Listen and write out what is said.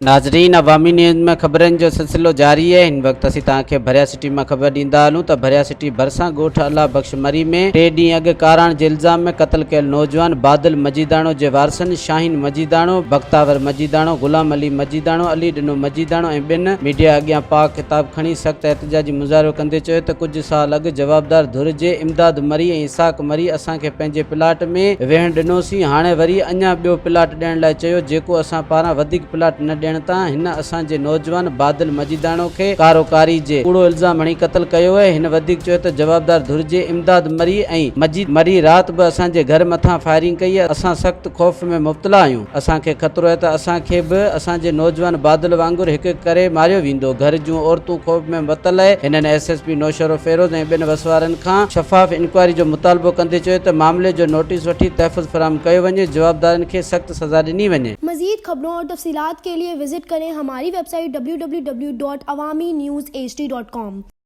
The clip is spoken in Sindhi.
ناظرين عوامي نيوز ۾ خبرن جو سلسلو جاري آهي هن وقت اسين توهان کي ڀريا سٽي مان خبر ڏيندا هلون ته ڀريا سٽي ڀرسان ڳوٺ الله بخش مري ۾ ٽي ڏينهن اڳ ڪاراڻ جي الزام ۾ قتل ڪيل نوجوان بادل مجيداڻو جي وارثن شاهين مجيداڻو، بختاور مجيداڻو، غلام علي مجيداڻو، علي ڏنو مجيداڻو ۽ ٻين ميڊيا اڳيان پاڪ خطاب کڻي سخت احتجاجي مظاهرو ڪندي چيو ته ڪجهه سال اڳ جوابدار ڌر جي امداد مري ۽ اسحاق مري اسان کي پنهنجي پلاٽ ۾ ويهڻ ڏنوسين هاڻي وري اڃا ٻيو پلاٽ ڏيڻ لاء چيو جيڪو اسان پاران وڌيڪ پلاٽ نه ڏيڻ تان هن اسان جي نوجوان بادل مجيداڻو کي ڪارو ڪاري جي ڪوڙو الزام هڻي قتل ڪيو اهي هن وڌيڪ چيو ته جوابدار ڌر جي امداد مري ۽ مجيد مري رات به اسان جي گهر مٿان فائرنگ ڪئي اسان سخت خوف ۾ مبتلا آهيون اسان کي خطرو آهي ته اسان کي به اسان جي نوجوان بادل وانگر هڪ هڪ ڪري ماريو ويندو گهر جون عورتون خوف ۾ مبتل اهي هنن ايس ايس پي نوشهروفيروز ۽ ٻين وسوارن کان شفاف انڪوائري جو مطالبو ڪندي چيو ته معاملي جو نوٽيس وٺي تحفظ فراهم ڪيو وڃي جوابدارن کي سخت سزا ڏني وڃي. مزيد خبرون اور تفصيلات کے لئے وزٽ ڪرين ھماري website W W W dot Awami news H D dot com.